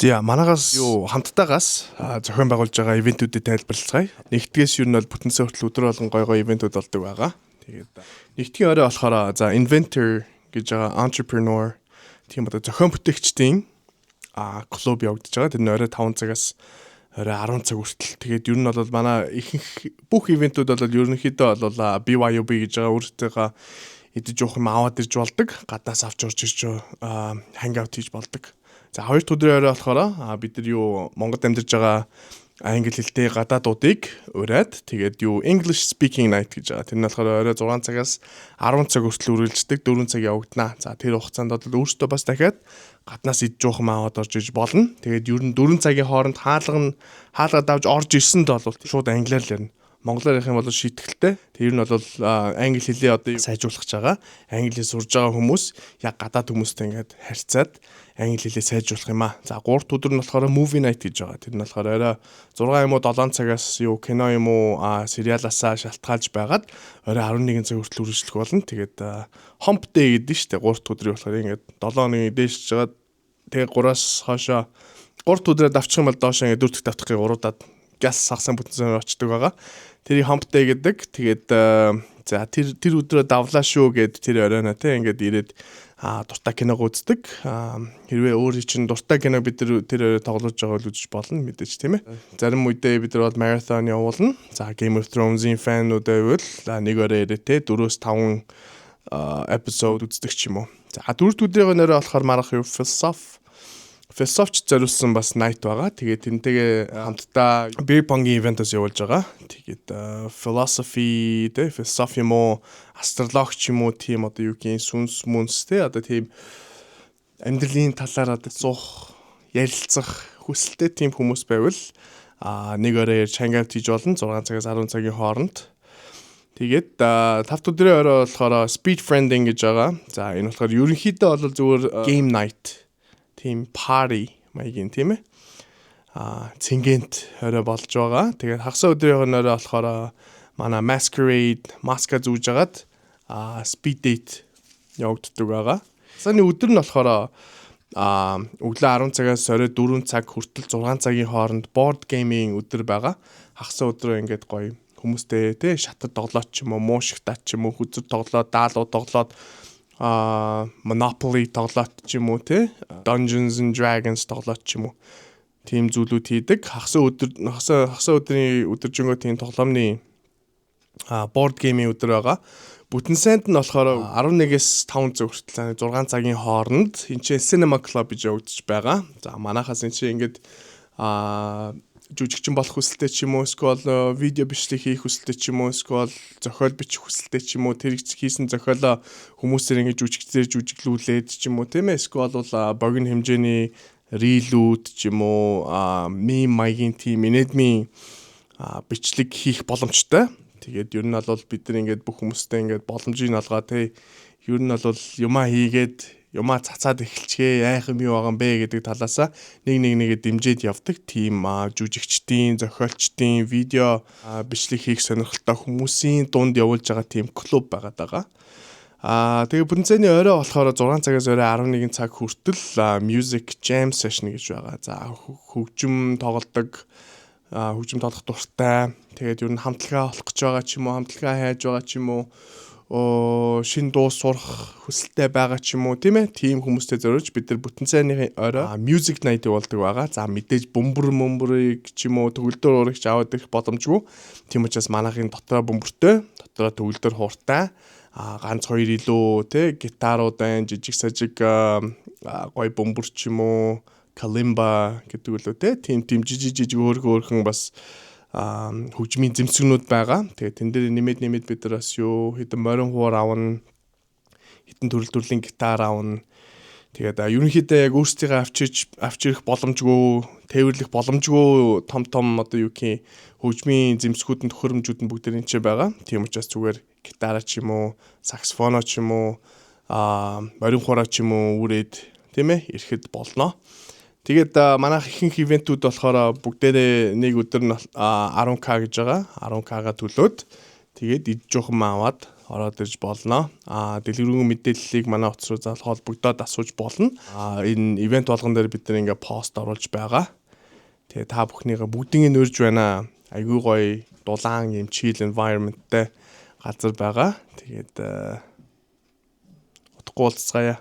За, манагаас юу хамттайгаас зохион байгуулж байгаа event үүдийг тайлбарлацгаая. Нэгдгээс ер нь бол бүтэнсээ хүртэл өдөр болгон гой гой event үүд болдог байгаа. Тэгээд нэгдгийн орой болохоор за inventor гэж байгаа, entrepreneur, тийм одоо зохион бүтээгчдийн клуб явагдаж байгаа. Тэр нь орой 5 цагаас орой 10 цаг хүртэл. Тэгээд ер нь бол манай ихэнх бүх event үүд бол ерөнхийдөө бол BYOB гэж байгаа, өөртөөхөө идэж уух юм аваад ирж болдог. Гаднаас авч орж ирж hangout хийж болдог. За, хоёр дахь өдрийн орой болохоор бид нар юу Монголд амьдарч байгаа англи хэлтэй гадаадуудыг уриад, тэгээд юу English speaking night гэж байгаа. Тэр нь болохоор орой 6 цагаас 10 цаг хүртэл үргэлжлэдэг, 4 цаг явагдана. За, тэр хугацаанд бол өөртөө бас дахиад гаднаас идэж уух юм аваад орж иж болно. Тэгээд ер нь 4 цагийн хооронд хаалга нь хаалгаад авч орж ирсэнд бол шууд англиар л ярина. Монголоор ярих юм бол шийтгэлтэй. Тэр нь бол англи хэлээ одоо сайжруулах гэж байгаа. Англи хэл сурж байгаа хүмүүс яг гадаад хүмүүстэй ингээд харьцаад англи хэлээ сайжруулах юм аа. За, 3 дахь өдөр нь болохоор movie night гэж байгаа. Тэр нь болохоор орой 6 юм уу 7 цагаас юу кино юм уу сериалаасаа шалтгаалж байгаад орой 11 цаг хүртэл үргэлжлэх болно. Тэгээд hump day гэдэг нь шүү дээ. 3 дахь өдрийг болохоор ингээд 7 хоногийн дээшж байгаа. Тэгээд 3-аас хойшоо 3 дахь өдрөө давчих юм бол доошоо ингээд 4 дахь давтахыг уруудаад гяс сагсан бүтэн очдөг байгаа. Тэрийг hump day гэдэг. Тэгээд за, тэр тэр өдрөө давлаа шүү гэд тэр оройно те ингээд ирээд дуртай киног үздэг. Хэрвээ өөрийн чинь дуртай кино бид нар тэр орой тоглож байгаа бол үзэж болно мэдээж, тийм ээ. Зарим үедээ бид нар бол marathon явуулна. За, Game of Thrones-ийн fan ууд байвал нэг орой ирээ те 4-5 episode үздэг ч юм уу. За, дөрөв өдрийн орой болохоор марах юу философч зориулсан бас night байгаа. Тэгээд тэнтэйгээ хамтдаа beer pong-ийн event-ос явуулж байгаа. Тэгээд philosophy те, философи юм уу, астрологч юм уу, тийм одоо юу гин сүнс мүнс те, одоо тийм амьдралын талаар одоо зуух, ярилцах хүсэлтэй тийм хүмүүс байвал нэг орой ярьж hangout хийж болно, 6 цагаас 10 цагийн хооронд. Тэгээд тав дахь өдрийн орой болохоор speed friending гэж байгаа. За, энэ болохоор ерөнхийдөө бол зүгээр game night, тийм party маягийн, тийм ээ. Цэнгэнт орой болж байгаа. Тэгээд хагас өдрийн орой болохоор манай masquerade, маска зүүж агаад speed date явагддаг байгаа. Саны өдөр нь болохоор өглөө 10 цагаас орой 4 цаг хүртэл, 6 цагийн хооронд board gaming өдөр байгаа. Хагас өдрөө ингээд гоё хүмүүстэй тий шатар тоглоод ч юм уу, муушигтаа ч юм уу, хөзөр тоглоод, даалуу тоглоод, Monopoly тоглоод ч юм уу те, Dungeons and Dragons тоглоод ч юм уу, тийм зүйлүүд хийдэг. Хагас өдөр, хагас хагас өдрийн өдөржингөө тийм тоглоомны board game-ийн өдөр байгаа. Бүтэн сайнд нь болохоор 11-ээс 5 цаг хүртэл, 6 цагийн хооронд энэ чинь Cinema Club гэж явагдаж байгаа. За, манайхаас энэ чинь ингээд жүжигчин болох хүсэлтэй ч юм уу, эсвэл видео бичлэг хийх хүсэлтэй ч юм уу, эсвэл зохиол бичих хүсэлтэй ч юм уу, тэр хийсэн зохиолоо хүмүүсээр ингэж жүжигчдээр жүжиглүүлээд ч юм уу, тийм ээ, эсвэл бол богино хэмжээний reel үүд ч юм уу, meme маягийн тийм инэдмийн бичлэг хийх боломжтой. Тэгээд ер нь бол бид нар ингээд бүх хүмүүстэй ингээд боломжийг олгоо те, ер нь бол юмаа хийгээд, юмаа цацаад эхэлчихээ, яах юм, юу байгаа юм бэ гэдэг талаасаа нэг нэг нэгэ дэмжиж явдаг тийм жүжигчдийн, зохиолчдын, видео бичлэг хийх сонирхолтой хүмүүсийн дунд явуулж байгаа тийм клуб байгаад байгаа. Тэгээ бүтэн орой болохоор 6 цагаас орой 11 цаг хүртэл music jam session гэж байгаа. За, хөгжим тоглодог, хөгжим тоглох дуртай. Тэгээд ер нь хамтлагаа олох гэж байгаа ч юм уу, хамтлагаа хайж байгаа ч юм уу, шинэ дуу сурах хүсэлтэй байгаа ч юм уу, тийм ээ, тийм хүмүүстэй зориулж бид нар бүтэн сайны орой music night болдог байгаа. За, мэдээж бөмбөр мөмбөрийг ч юм уу, төгөлдөр хуурыг аваад ирэх боломжгүй. Тийм учраас манайхын дотроо бөмбөртэй, дотроо төгөлдөр хууртай ганц хоёр илүү те гитарууд байна, жижиг сажиг гой бөмбөр ч юм уу, kalimba гэдэг үлээ те, тийм тийм жижиг жижиг өөрхөн өөрхөн бас хөгжмийн зэмсгнүүд байгаа. Тэгээд тэн дээр нэмээд нэмээд бид нар бас юу хэдэн морин хуур авна, хэдэн төрөл төрлийн гитар авна. Тэгээд ерөнхийдөө яг өөрсдийгөө авчирч авчирх боломжгүй, тээвэрлэх боломжгүй том том одоо юу гэх хөгжмийн зэмсгүүд нь, төхөөрөмжүүд нь бүгд энэ ч байгаа. Тийм учраас зүгээр гитараа ч юм уу, саксофоно ч юм уу, морин хуураа ч юм уу үүрээд, тийм ээ, ирэхэд болно. Тэгээд манайх ихэнх event үүд болохоор бүгдээрээ нэг өдөр нь 10K гэж байгаа. 10K-га төлөөд, тэгээд ид жоохон аваад Ороод ирж болно. Дэлгэрэнгүй мэдээллийг манай утас руу заавал холбогдоод асууж болно. Энэ event болгон дээр бид нар ингээ пост оруулж байгаа. Тэгээ та бүхнийгээ бүгднийг урьж байна. Айгүй гоё дулаан юм chill environment тэй газар байгаа. Тэгээд удахгүй уулзцгаая.